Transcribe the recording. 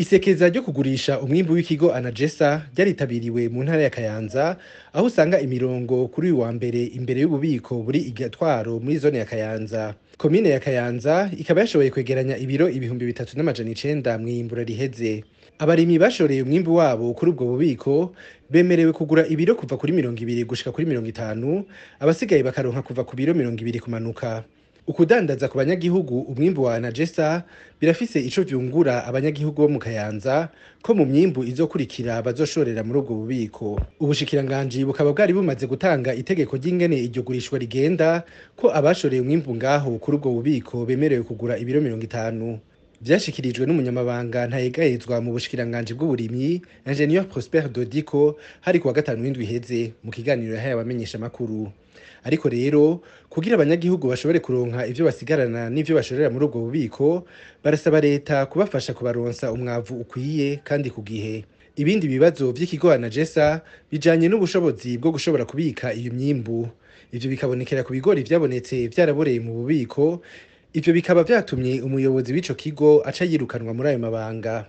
Isekeza ryo kugurisha umwimbu w'ikigo Anagesa ryaritabiriwe mu ntara ya Kayanza, aho usanga imirongo kuri uyu wa mbere imbere y'ububiko buri i Gatwaro muri zone ya Kayanza. Komine ya Kayanza ikaba yashoboye kwegeranya ibiro 3900 mw'iyimbura riheze. Abarimyi bashoreye umwimbu wabo kuri ubwo bubiko bemerewe kugura ibiro kuva kuri 20 gushika kuri 50, abasigaye bakaronka kuva ku biro 20 kumanuka. Ukudandaza ku banyagihugu umwimbu wa Anagesa birafise ico vyungura abanyagihugu bo mu Kayanza, ko mu myimbu izokurikira bazoshorera muri ubwo bubiko. Ubushikiranganji bukaba bwari bumaze gutanga itegeko ry'ingene iryo gurishwa rigenda, ko abashoreye umwimbu ngaho kuri ubwo bubiko bemerewe kugura ibiro 50. Vyashikirijwe n'umunyamabanga ntayegayezwa mu bushikiranganji bw'uburimyi, Ingenieur Prosper Dodiko, hari kuwa gatanu w'indwi iheze mu kiganiro yahaye abamenyeshamakuru. Ariko rero kugira abanyagihugu bashobore kuronka ivyo basigarana n'ivyo bashorera muri ubwo bubiko, barasaba leta kubafasha kubaronsa umwavu ukwiye kandi ku gihe. Ibindi bibazo vy'ikigo Anagesa bijanye n'ubushobozi bwo gushobora kubika iyo myimbu. Ivyo bikabonekera ku bigori vyabonetse vyaraboreye mu bubiko. Ivyo bikaba vyatumye umuyobozi w'ico kigo aca yirukanwa muri ayo mabanga.